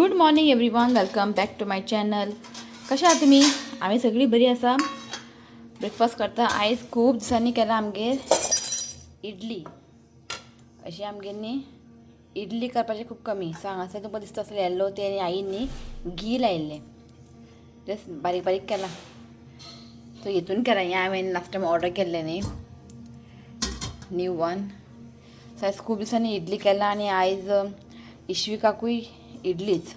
Good morning everyone, welcome back to my channel. कशें आहा तुमी? आमी सगळीं बरी आसा. ब्रेकफास्ट करता. आयज खूब दिसांनी केला आमगेर इडली. अशी आमगेर न्ही इडली करपाची खूब कमी. सो हांगासर तुमकां दिसता आसलें येल्लो, ते आईन न्ही घी लायिल्लें, जस्ट बारीक बारीक केलां. सो हितून केलां हें हांवें लास्ट टायम ऑर्डर केल्लें न्ही, न्यू वन. सो आयज खूब दिसांनी इडली केला आनी आयज इश्विकाकूय इडलीच.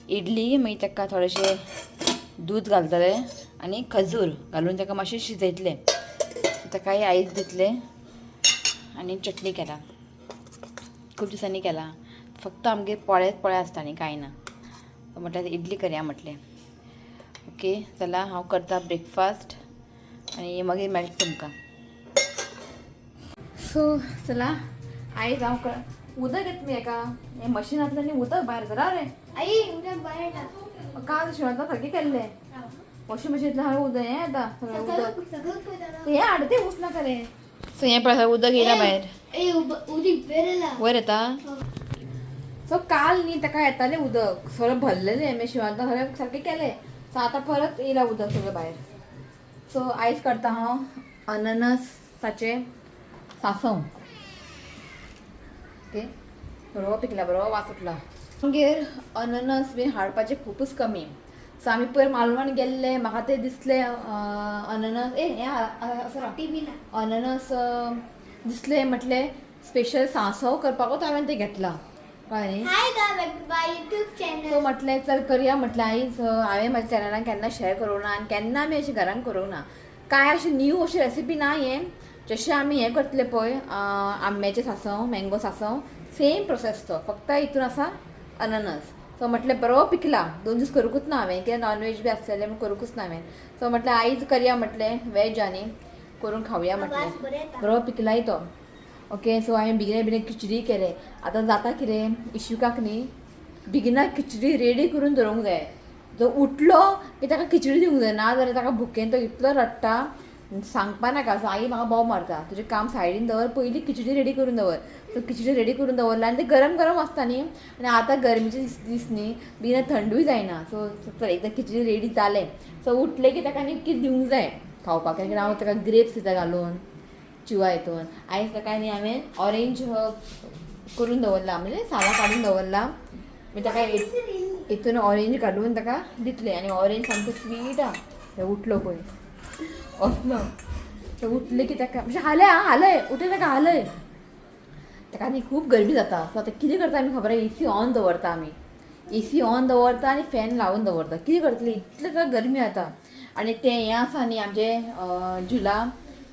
इडली मागीर ताका थोडेशें दूद घालतले आनी खजूर घालून ताका मातशें शिजयतलें. ताकाय आयज दितलें. आनी चटणी केला, खूब दिसांनी केला. फक्त आमगेर पोळेच पोळे आसता आनी कांय ना. म्हटल्यार इडली करया म्हटलें. ओके, चला हांव करता ब्रेकफास्ट आनी मागीर मेळटा तुमकां. सो चला, आयज हांव उदक येता मी एका हें मशिनांतल्यान न्ही उदक भायर सरा रे. आई, उदक भायर येता. काल शिवंता सारकें केल्लें. वॉशिंग मशीनांतल्यान हांवें उदक हें येता सगळें उदक. सगळं पळयता. हें हाडटा तें वचनाका रे. सो हें पळय, उदक येयला भायर. ए, उदक वयर येयला. वयर येता. सो काल न्ही ताका येतालें उदक, सगळें भरलेलें. मागीर शिवांता सगळें सारकें केलें. सो आतां परत येयला उदक सगळें भायर. सो आयज करता हांव अननसाचें सांसव. ओके, बरो पिकला, बरो वास उठला. आमगेर अननस बीन हाडपाचें खुबूच कमी. सो आमी पयर मालवण गेल्ले, म्हाका तें दिसलें अननस. ए, हें असो राव. ती बी ना. अननस दिसलें, म्हटलें स्पेशल सांसव करपाकूच हांवें तें घेतलां, कळ्ळें न्ही? Hi guys, welcome to my YouTube so channel. म्हटलें चल करया म्हटलें. आयज हांवें म्हाज्या चॅनलान केन्ना शेअर करूंक ना आनी केन्ना आमी अशें घरान करूंक ना. कांय अशें न्यू अशी रेसिपी ना. हें जशें आमी हें करतले पळय, आंब्याचें सांसव, मँगो सांसव, सेम प्रोसेस तो, फक्त हितून आसा अननस. सो म्हटलें बरो पिकला, 2 दीस करूंकूच ना हांवें, कित्याक नॉन वेज बी आसलेलें म्हूण करूंकूच ना हांवें. सो म्हटलें आयज करया म्हटलें, वेज आनी करून खावया वास म्हटलें. बरो येता. बरो पिकलाय तो. ओके, सो हांवें बेगिना बेगीन खिचडी केलें. आतां जाता कितें, इश्विकाक न्ही बेगिना खिचडी रेडी करून दवरूंक जाय. जो उठलो की ताका खिचडी दिवंक जाय, ना जाल्यार ताका भुकेन तो इतलो रडटा, सांगपा नाका. सो आई म्हाका बोव मारता, तुजें काम सायडीन दवर, पयलीं खिचडी रेडी करून दवर. सो खिचडी रेडी करून दवरला आनी ते गरम गरम आसता न्ही, आनी आतां गरमेचे दीस दीस न्ही, बेगीन थंडूय जायना. सो चल, एकदां खिचडी रेडी जालें, सो उठलें की ताका न्ही कितें दिवंक जाय खावपाक. कारण हांव ताका ग्रेप्स दिता घालून चिवा हितून. आयज ताका न्ही हांवें ऑरेंज करून दवरला, म्हणजे सालां काडून दवरला. मागीर ताका हितून ऑरेंज घालून ताका दितलें. आनी ऑरेंज सामकें स्वीट आहा. ते उठलो पळय असलो. ते उठले की ताका म्हणजे हालय आं, हालय, उठय ताका, हालय ताका. न्ही खूब गरमी जाता. सो आतां कितें करता आमी खबर आहा? एसी ऑन दवरता आमी. एसी ऑन दवरता आनी फॅन लावन दवरता. कितें करतली, इतलें ताका गरमी जाता. आनी तें हें आसा न्ही आमचें झुला,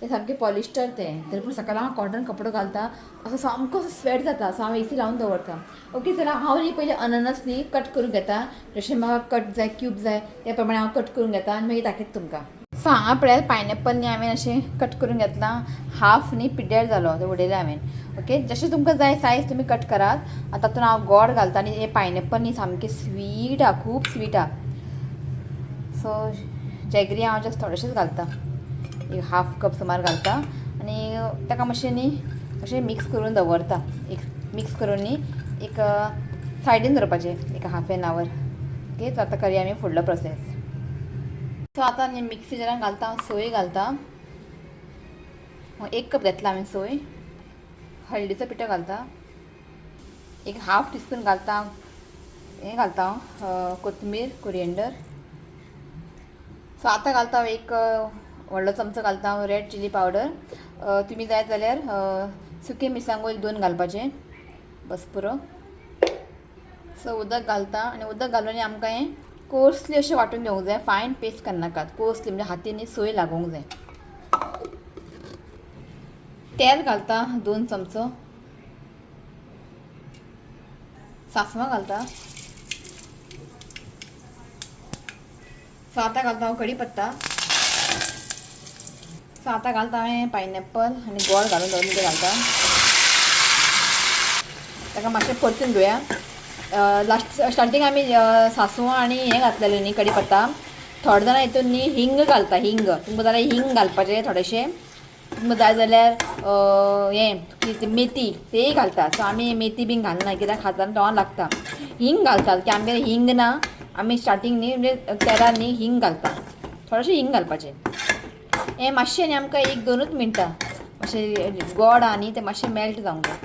तें सामकें पॉलिस्टर तें, तरी पूण सकाळ हांव कॉटन कपडो घालता, असो सामको असो स्वेट जाता. सो हांव एसी लावन दवरता. ओके, चला, हांव न्ही पयलीं अननस न्ही कट करून घेता. जशें म्हाका कट जाय, क्यूब जाय, त्या प्रमाणे हांव कट करून घेता आनी मागीर दाखयता तुमकां. सो हांगा पळयात, पायनएप्पल न्ही हांवें अशें कट करून घेतलां. हाफ न्ही पिड्ड्यार जालो, तें उडयलें हांवें. ओके, जशें तुमकां जाय सायज तुमी कट करात. आतां तातूंत हांव गोड घालता. आनी हें पायनएप्पल न्ही सामकें स्वीट आहा, खूब स्वीट आहा. सो जॅगरी हांव जस्ट थोडेशेंच घालता, एक हाफ कप सुमार घालता. आनी ताका मातशें न्ही अशें मिक्स करून दवरता. एक मिक्स करून न्ही एक सायडीन दवरपाचें एक half an our. Okay, so आतां करया आमी फुडलो प्रोसेस. सो आतां न्ही मिक्सी जारान घालता हांव, सोय घालता. 1 कप घेतला हांवें सोय. हळदीचो पिठो घालता, एक हाफ टिस्पून घालता. हें घालता हांव कोथमीर, कोरिएंडर. सो आतां घालता हांव एक व्हडलो चमचो घालता हांव रेड चिली पावडर. तुमी जाय जाल्यार सुके मिरसांगो एक दोन घालपाचें, बस पुरो. सो उदक घालता आनी उदक घालून आमकां हें कोर्सली अशें वांटून घेवंक जाय. फायन पेस्ट करनाकात, कोर्सली म्हणजे हातीन सोय लागूंक जाय. तेल घालता 2 चमचो. सांसवां घालता. सो आतां घालता हांव कडी पत्ता. सो आतां घालता हांवें पायनएप्पल आनी गोड घालून दवरलें तें घालता. ताका मातशें परतून घेवया. लास्ट स्टार्टींग आमी सांसवां आनी हें घातलेलें न्ही, कडी पत्ता. थोडे जाणां हितून न्ही हिंग घालता. हिंग तुमकां जाल्यार हिंग घालपाचें थोडेशें. तुमकां जाय जाल्यार हें कितें मेथी तेय घालता. सो आमी मेथी बीन घालना कित्याक खाताना तोंडाक लागता. हिंग घालतात की आमगेर हिंग ना, आमी स्टार्टींग न्ही म्हणजे तेलान न्ही हिंग घालता, थोडेशें हिंग घालपाचें. हें मातशें न्ही आमकां एक दोनूच मिनटां मातशें गोड आहा न्ही तें मातशें मेल्ट जावंक जाय.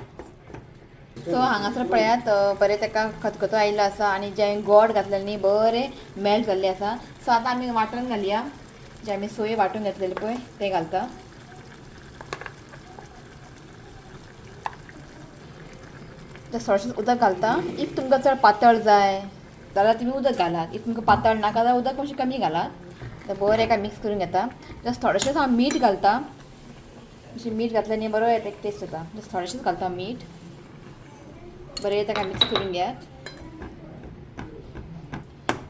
सो हांगासर पळयात बरें ताका खतखतो आयिल्लो आसा आनी जें गोड घातलेलें न्ही बरें मेल्ट जाल्लें आसा. सो आतां आमी वांटून घालया, जें आमी सोय वांटून घेतलेली पळय तें घालता. थोडेशें उदक घालता. If तुमकां चड पातळ जाय जाल्यार तुमी उदक घालात, if तुमकां पातळ नाका जाल्यार उदक मातशें कमी घालात. तर बरें एका मिक्स करून घेता. जस्ट थोडेशेंच हांव मीठ घालता, अशें मीठ घातलें न्ही बरो येता टेस्ट येता. जस्ट थोडेशेंच घालता मीठ, बरें ताका मिक्स करून घेयात.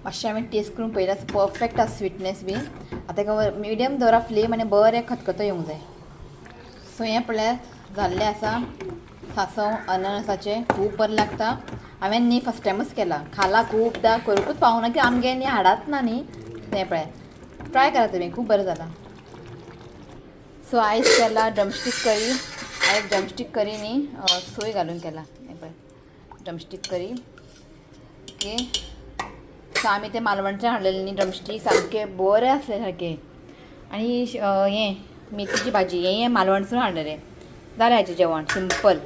मातशें हांवें टेस्ट करून पळयलां, परफेक्ट आसा स्विटनेस बीन. आतां ताका मिडियम दवरा फ्लेम आनी बरें खतखतो येवंक जाय. सो हें पळयात जाल्लें आसा सांसव अननसाचें, खूब बरें लागता. हांवें न्ही फर्स्ट टायमूच केला, खाला खूबदां, करूंकूच पावना की आमगे न्ही हाडात ना न्ही. तें पळयात ट्राय करा तुमी, खूब बरें जालां. सो आयज केला ड्रमस्टीक करी. आयज ड्रमस्टीक करी न्ही सोय घालून केला. हें पळय ड्रमस्टीक करी. ओके, सो आमी ते मालवणच्यान हाडलेले न्ही ड्रमस्टीक, सामके बरें आसले सारके. आनी हें मेथीची भाजी हें मालवणसून हाडलेलें. जालें हाचें जेवण सिंपल.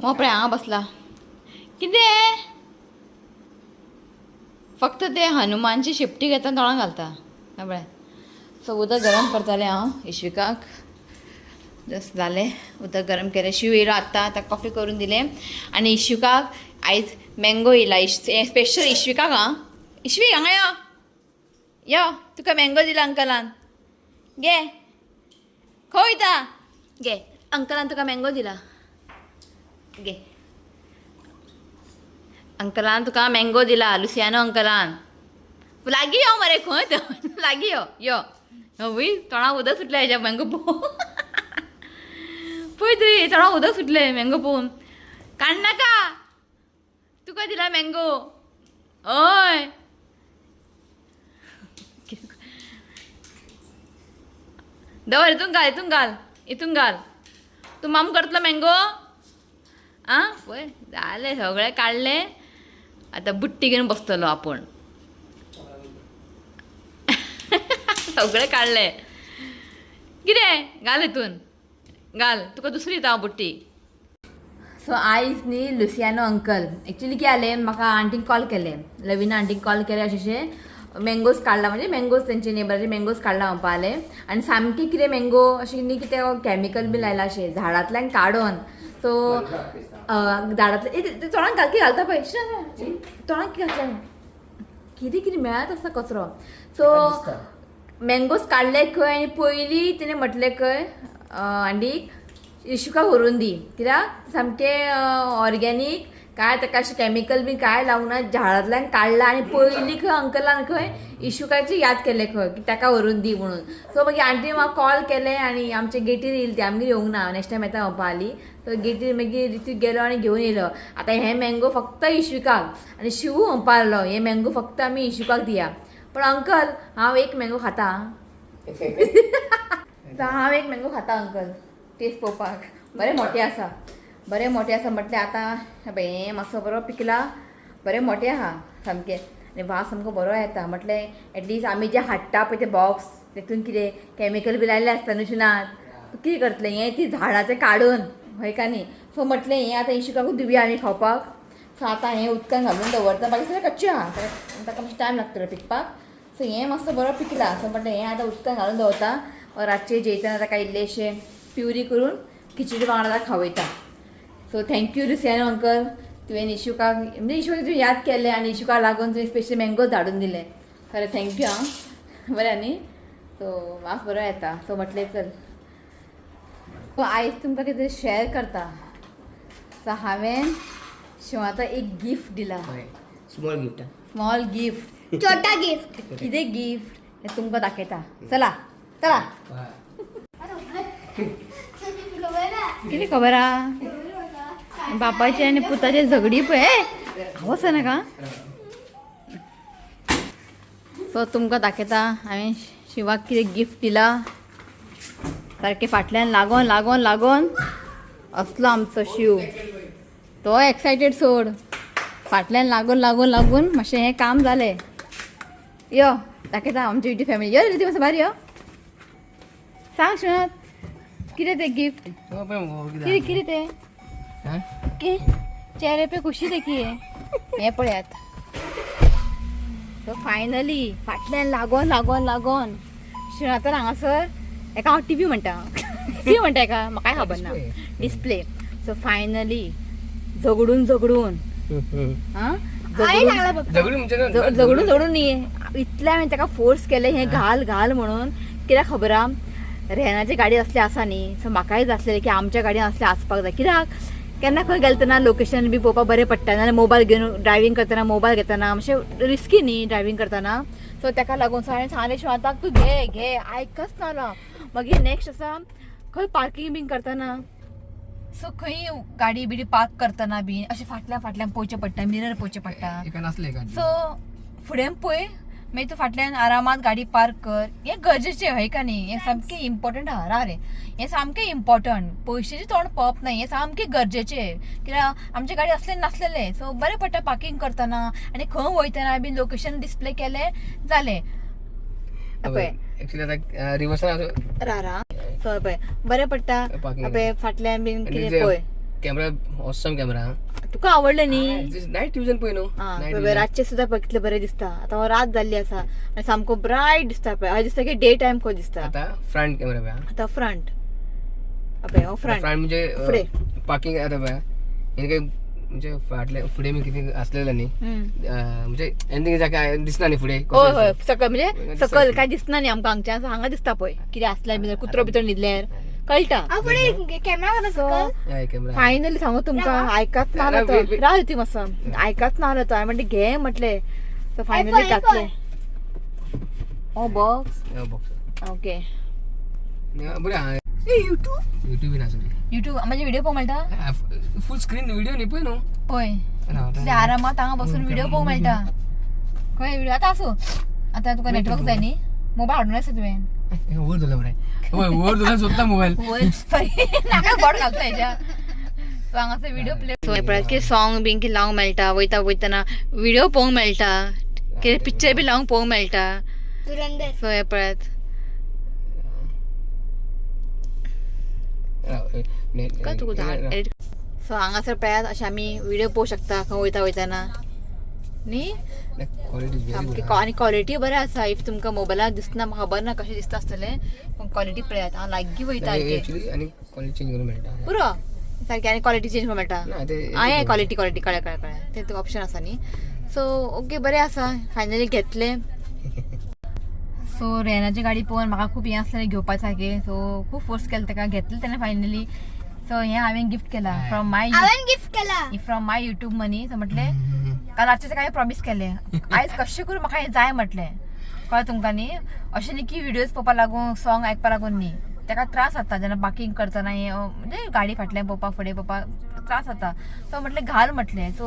हो पळय हांगा बसला कितें फक्त ते हनुमानची शेपटी घेता तोंडाक घालता. हें पळय. सो उदक गरम करतालें हांव इश्विकाक, जस्ट जालें उदक गरम केलें. शिव येयलो आत्तां, आतां कॉफी करून दिलें. आनी इश्विकाक आयज मँगो येयला स्पेशल इश्विकाक. आं इश्वीक हांगा यो, यो तुका मँगो दिला अंकलान, घे खंय वयता, घे अंकलान तुका मँगो दिला, घे अंकलान तुका मँगो दिला, लुसियानो अंकलान. लागीं यो मरे, खंय लागीं यो, यो हवूय तोंडाक उदक सुटलें हेज्या मँगो पळोवन. पळय तुवें तोंडाक उदक सुटलें मँगो पळोवन. काडनाका, तुका दिला मँगो. हय दवर, हितून घाल, हितून घाल, हितून घाल. तूं माम करतलो मँगो? आं पळय जालें सगळें काडलें, आतां बुट्टी घेवन बसतलो आपूण. सगळें काडलें कितें घाल हितून घाल, तुका दुसरी दिता हांव बुट्टी. सो आयज न्ही लुसियानो अंकल एक्चुली कितें जालें, म्हाका आंटीक कॉल केलें, लविना आंटीक कॉल केलें, अशें अशें मँगोज काडला, म्हणजे मँगोज तेंचे नेबराचे मँगोज काडला म्हणपा आलें. आनी सामकें कितें मँगो अशें न्ही कितें कॅमिकल बी लायलां अशें झाडांतल्यान काडून. सो झाडांतलें तोंडाक घाल की घालता पळय, तोंडाक कितें घातलें कितें कितें मेळत आसता कचरो. सो मँगोज काडले खंय आनी पयलीं तिणें म्हटलें खंय आंडीक इशुका व्हरून दी, कित्याक सामकें ऑर्गेनीक, काय ताका अशें कॅमिकल बी काय लावंक ना, झाडांतल्यान काडला. आनी पयलीं खंय अंकलान खंय इशुकाची याद केलें खंय की ताका व्हरून दी म्हणून. सो मागीर आंटीन म्हाका कॉल केलें आनी आमचे गेटीर येयली ती, आमगेर येवंक ना, नेक्स्ट टायम येता म्हणपा आली. सो गेटीर मागीर रितीक गेलो आनी घेवन येयलो. आतां हे मँगो फक्त इशुकाक, आनी शिवू म्हणपा लागलो हे मँगो फक्त आमी इशुकाक दिया. पण अंकल हांव एक मँगो खाता. हांव एक मँगो खाता अंकल, टेस्ट पळोवपाक. बरें मोठे आसा, बरें मोठे आसा म्हटलें आतां पळय हें मातसो बरो पिकला, बरें मोठे आहा सामकें आनी वास सामको बरो येता. म्हटलें एटलिस्ट आमी जे हाडटा पळय ते बॉक्स तेतून कितें कॅमिकल बी लायल्लें आसता न्हू शिनात, कितें करतलें हें ती झाडाचें काडून हय का न्ही. सो म्हटलें हें आतां इशुकाकूच दिवया आमी खावपाक. सो आतां हें उदकान घालून दवरता, बाकी सगळें कच्चें आहा, ताका मातशें टायम लागतलो पिकपाक. सो हें मातसो बरो पिकला, सो म्हटलें हें आतां उदकान घालून दवरता, रातचें जेयतना ताका इल्लेशें प्युरी करून खिचडी वांगडा खावयता. So thank you Luciano uncle, तुवें इशुकाक म्हणजे इशुकाक तुवें याद केलें आनी इशुकाक लागून तुवें स्पेशल मँगोज धाडून दिलें, खरें thank you आं, बरें न्ही. सो वास बरो येता. सो म्हटलें चल सो आयज तुमकां कितें शेअर करता. सो हांवें शिवाता एक गिफ्ट दिला, स्मॉल गिफ्ट, स्मॉल गिफ्ट, छोटा गिफ्ट. कितें गिफ्ट हें तुमकां दाखयता, चला चला. कितें खबर आहा बापायचे आनी पुताचे झगडी पळय, वचना नाका. सो तुमकां दाखयता हांवें शिवाक कितें गिफ्ट दिला. सारकें फाटल्यान लागोन लागोन लागोन असलो आमचो शिव. तो एक्सायटेड सोड, फाटल्यान लागून लागून लागून मातशें हें काम जालें. यो दाखयता आमची युट्यूब फॅमिली. यो रे, मातसो भायर यो. सांग शिवनाथ, कितें तें गिफ्ट? कितें कितें तें? की चेहरे पे खुशी देखी. हें पळयात. सो फायनली फाटल्यान लागोन लागोन लागोन शिवनाथान हांगासर हेका हांव टीवी म्हणटा, कितें म्हणटा हेका म्हाकाय खबर ना. डिस्प्ले. सो फायनली झगडून झगडून, आं, हांवें सांगलां पप्पा. झगडून म्हणजे झगडून झगडून न्ही, इतलें हांवें ताका फोर्स केलें हें घाल घाल म्हणून. कित्याक खबर आहा, रेनाची गाडी असली आसा न्ही, सो म्हाकाय जाय आसलेलें की आमच्या गाडयेन असलें आसपाक जाय. कित्याक केन्ना खंय गेले तेन्ना लोकेशन बी पळोवपाक बरें पडटा, नाजाल्यार मोबायल घेवन ड्रायव्हींग करतना, मोबायल घेतना मातशें रिस्की न्ही ड्रायव्हींग करतना. सो ताका लागून सो हांवें सांगलें शिवांताक, तूं घे घे, आयकच ना. मागीर नेक्स्ट आसा खंय पार्कींग बीन करतना, सो खंय गाडी बिडी पार्क करतना बीन अशें फाटल्यान फाटल्यान पळोवचें पडटा, मिरर पळोवचें पडटा. एका नासले एका. सो फुडें पळय, मागीर तूं फाटल्यान आरामात गाडी पार्क कर. हें गरजेचें हय का न्ही? हें सामकें इम्पॉर्टंट आहा. राव रे, हें सामकें इम्पॉर्टंट. पयशेचें तोंड पळोवप ना, हें सामकें गरजेचें. कित्याक आमची गाडी असलें नासलेलें, सो बरें पडटा पार्कींग करतना आनी खंय वयतना बीन लोकेशन डिस्प्ले केलें जालें. पळय. ऍक्च्युली आता रिवर्सान रा रा, सो पळय बरें पडटा. Parking. पळय फाटल्यान बीन कितें पळय. Camera, awesome camera. तुका आवडलें न्ही? नायट विजन पळय न्हू. आं, पळय रातचें सुद्दां पळय कितलें बरें दिसता. आतां रात जाल्ली आसा आनी सामको ब्रायट दिसता पळय. अशें दिसता की डे टायम कसो दिसता. आता फ्रंट कॅमेरा पळय. आतां फ्रंट पळय, हो फ्रंट. फ्रंट म्हणजे फुडें. पार्किंग. आता पळय हें काय म्हणजे फाटले फुडें बी कितें आसलेलें न्ही, म्हणजे एनिथिंग काय दिसना न्ही फुडें. हय हय, सकल म्हणजे सकल काय दिसना न्ही आमकां हांगच्यान. हांगा दिसता पळय कितें आसल्यार बी, कुत्रो भितर न्हिदल्यार कळटा. हांव फुडें कॅमेरा घाला सकल. कॅमेरा. फायनली सांगू तुमकां, आयकाच ना आलो तो. राव ती मातसो, आयकाच ना आलो तो. हांवें म्हणलें घे म्हटलें, सो फायनली घातलें. हो बॉक्स. बॉक्स. ओके. बरें आहा. युट्यूब. युट्यूब बी नासली. युट्यूब म्हणजे व्हिडिओ पळोवंक मेळटा. फूल स्क्रीन व्हिडिओ न्ही पळय न्हू. पळय तितले आरामात हांगा बसून व्हिडिओ पळोवंक मेळटा. खंय व्हिडिओ आतां आसूं, आतां तुका नेटवर्क जाय न्ही, मोबायल हाडून आसा तुवें. वर धरला बरें, वयर वर धरला सोदता मोबायल. वयर सॉरी, नाका बोट घालता हेज्या. सो हांगासर व्हिडिओ प्ले पळयात की सॉंग बीन कितें लावंक मेळटा, वयता वयतना व्हिडिओ पळोवंक मेळटा, कितें पिक्चर बी लावंक पळोवंक मेळटा. धुरंधर. सो हें पळयात. काय तुका. सो हांगासर पळयात, अशें आमी व्हिडिओ पळोवंक शकता खंय वयता वयतना न्ही. सामकी आनी क्वॉलिटी बरें आसा. If तुमकां मोबायलार दिसना, म्हाका खबर ना कशें दिसता आसतलें, पूण क्वॉलिटी पळयात. हांव लागीं वयता. आनी क्वॉलिटी चेंज करूंक मेळटा. पुरो सारकें. आनी क्वॉलिटी चेंज करूंक मेळटा. आं, क्वॉलिटी क्वॉलिटी कळ्ळें कळ्ळें कळ्ळें, तें तुका ऑप्शन आसा न्ही. सो ओके, बरें आसा, फायनली घेतलें. सो रेनाची गाडी पळोवन म्हाका खूब हें आसलें घेवपा सारकें. सो खूब फोर्स केलो ताका, घेतलें तेणें फायनली. सो हें हांवें गिफ्ट केलां फ्रॉम my हांवें गिफ्ट केला from my YouTube money. So म्हटलें काल रातचें ताका हांवें प्रॉमीस केलें, आयज कशें करून म्हाका हें जाय म्हटलें. कळ्ळें तुमकां न्ही? अशें न्ही की व्हिडियोज पळोवपा लागून, सॉंग आयकपा लागून न्ही, ताका त्रास जाता जेन्ना पार्किंग करतना, हें म्हणजे गाडी फाटल्यान पळोवपाक, फुडें पळोवपाक त्रास जाता. सो म्हटलें घाल म्हटलें. सो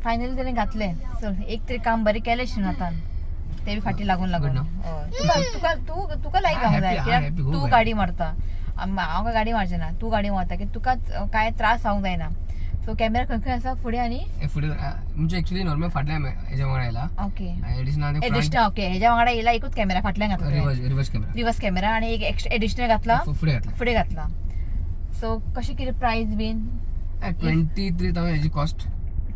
फायनली तेणें घातलें. सो एक तरी काम बरें केलें शिवनाथान, ते बी फाटी लागून लागून. हय, तुका तुका तूं तुका लायक जावंक जाय, कित्याक तूं गाडी मारता, हांव काय गाडी मारचें ना, तूं गाडी मारता, की तुका कांय त्रास जावंक जायना. सो कॅमेरा खंय खंय आसा फुडें आनी फुडें म्हणजे एक्चुअली नॉर्मल फाटल्यान हेज्या वांगडा आयला. ओके. एडिशनल. एडिशनल, ओके, हेज्या वांगडा येयला एकूच कॅमेरा फाटल्यान घातला. Reverse camera. रिवर्स कॅमेरा आनी एक एक्स्ट्रा एडिशनल घातला. फुडें घातला. फुडें घातला. सो कशें कितें प्रायस बीन? 23,000 हेजी कॉस्ट.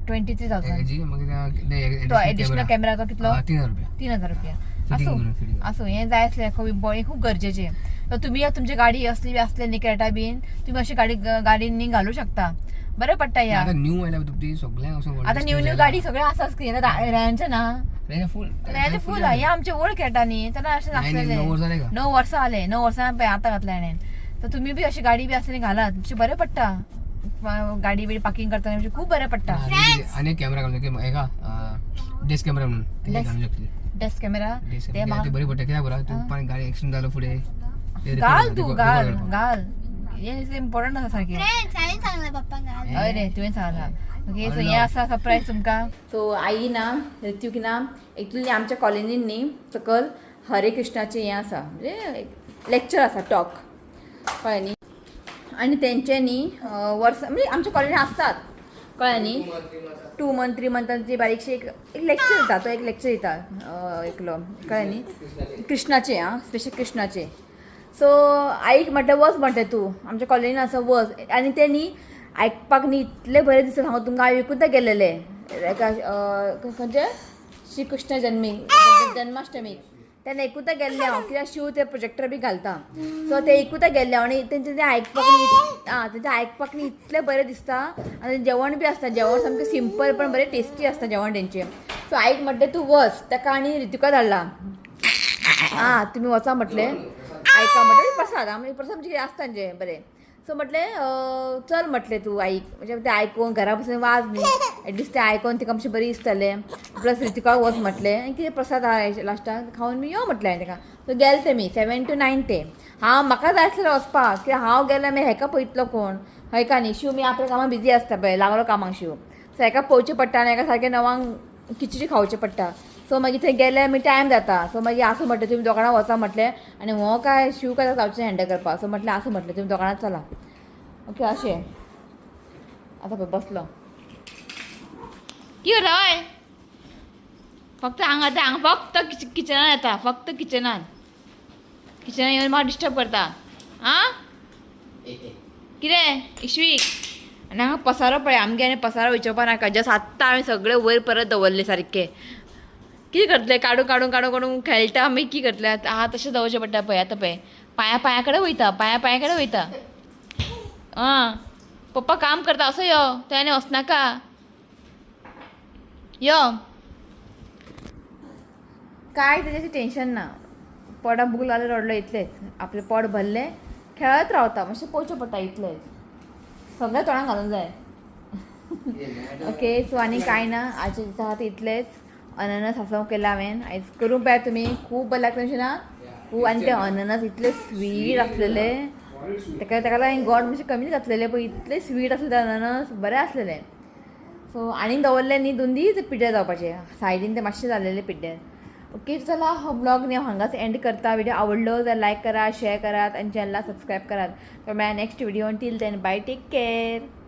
23,000. हेजी मागीर तो एडिशनल कॅमेरा तो कितलो? 3,000 रुपया. 3,000 रुपया. आसूं आसूं, हें जाय आसलें खूब, खूब गरजेचें. तर तुमी तुमची गाडी असली बी आसली न्ही क्रेटा बीन, तुमी अशी गाडी गाडींनी घालूं शकता, बरें पडटा ह्या. आतां न्यू आयल्या ती सगळ्यांक. आतां न्यू न्यू गाडी सगळ्यो आसा स्क्रीन रेंचे ना, फूल रेंचे फूल. हें आमचें ओल्ड क्रेटा न्ही, तेन्ना अशें नासलेलें. 9 वर्सां जालें, 9 वर्सां पळय आतां घातलें हाणें. तर तुमी बी अशी गाडी बी आसली घालात, मातशें बरें पडटा गाडी बी पार्किंग करतना, मातशें खूब बरें पडटा. आनी कॅमेरा घालून हेका डेस्क कॅमेरा म्हणून घालूं शकतली. डेस्क कॅमेरा ते बरी पडटा, कित्याक बरं गाडी एक्सिडंट जालो फुडें घाल तूं, घाल घाल, हें इम्पॉर्टंट आसा सारकें. हांवें सांगलां पप्पांक घाल. हय रे, तुवें सांगलां. ओके, सो हें आसा सरप्रायज तुमकां. सो आई ना, ऋत्यूक ना, एक्चुली आमच्या कॉलनीन न्ही सकल हरे कृष्णाचें हें आसा, म्हणजे लेक्चर आसा, टॉक. कळ्ळें न्ही. आनी तेंचे न्ही वर्स म्हणजे आमच्या कॉलेजीन आसतात, कळ्ळें न्ही, 2 मंथ 3 मंथांची बारीकशी एक एक लेक्चर दिता, तो एक लेक्चर दिता एकलो, कळ्ळें न्ही, कृष्णाचे, आं, स्पेशल कृष्णाचे. सो आईक म्हटलें वच म्हणटा तूं आमच्या कॉलेजीन आसा वच. आनी ते न्ही आयकपाक न्ही इतलें बरें दिसता सांगू तुमकां, हांव एकूदा गेलेलें एका खंयचे श्री कृष्ण जन्मी जन्माष्टमीक, तेन्ना एकूदा गेल्लें हांव, कित्याक शिव ते प्रोजेक्टर बी घालता, सो ते एकूदा गेल्लें हांव. आनी तेंचें तें आयकपाक न्ही, आं, तेंचें आयकपाक न्ही इतलें बरें दिसता. आनी जेवण बी आसता, जेवण सामकें सिंपल पण बरें टेस्टी आसता जेवण तेंचें. सो आईक म्हटलें तूं वच, ताका आनी रितिका धाडला, आं तुमी वचा म्हटलें, आयका म्हटलें प्रसाद, आं प्रसाद म्हणजे कितें आसता तेंचें बरें. सो म्हटलें चल म्हटलें तूं आईक, म्हणजे तें आयकून घरा बसून वाज न्ही, एटलिस्ट तें आयकून तिका मातशें बरें दिसतलें. प्लस रितिका वच म्हटलें आनी कितें प्रसाद आहा लास्टाक खावन मी यो म्हटलें हांवें ताका. सो गेले तेमी 7 to 9 ते हांव म्हाका जाय आसलें वचपाक, कित्याक हांव गेल्यार मागीर हेका पळयतलो कोण, हय का न्ही. शिव मी आपल्या कामां बिजी आसता पळय, लागलो कामाक शिव, सो हेका पळोवचें पडटा आनी हेका सारकें 9 खिचडी खावचें पडटा. सो मागीर थंय गेल्यार मागीर टायम जाता. सो मागीर आसूं म्हटलें तुमी दोगां वचा म्हटलें, आनी हो काय शिव काय जावचें हँडल करपाक. सो म्हटलें आसूं म्हटलें तुमी दोगां चला, ओके अशें. आतां पळय बसलो की करता हय, फक्त हांगा आतां हांगा फक्त किचनान येता, फक्त किचनान, किचनान येवन म्हाका डिस्टर्ब करता. आं कितें इश्वीक. आनी हांगा पसारो पळय आमगे, आनी पसारो विचारपा नाका, जस्ट आत्तां हांवें सगळें वयर परत दवरलें सारकें. कितें करतलें, काडून काडून काडून काडून खेळटा मागीर कितें करतलें आतां, आहा तशें दवरचें पडटा पळय. आतां पळय पांया पांया कडेन वयता, पांया पांया कडेन वयता. आं पप्पा काम करता असो यो, थंय आनी वचनाका यो. काय तेजें टेंशन ना, पोटाक भूक लागली रडलो इतलेंच, आपलें पोट भरलें खेळत रावता, मातशें पळोवचें पडटा इतलेंच, सगळें तोंडाक घालूंक जाय. ओके सो आनी कांय ना आजच्या दिसा खातीर इतलेंच. अननस हांसो केला हांवें आयज, करूंक पळय तुमी, खूब बरें लागता अशें ना, खूब. आनी ते अननस इतले स्वीट आसलेले, ताका ताका लागून गोड मातशें कमीच घातलेले, पण इतले स्वीट आसले ते अननस, बरें आसलेले. सो आनीक दवरले न्ही 2 दीस पिड्ड्यार जावपाचे, सायडीन ते मातशे जालेले पिड्ड्यार. ओके चला हो ब्लॉग न्ही हांव हांगाच एंड करता. व्हिडिओ आवडलो जाल्यार लायक करात, शेअर करात आनी चॅनलाक सबस्क्रायब करात. तर मेळया next video, till then bye, take care.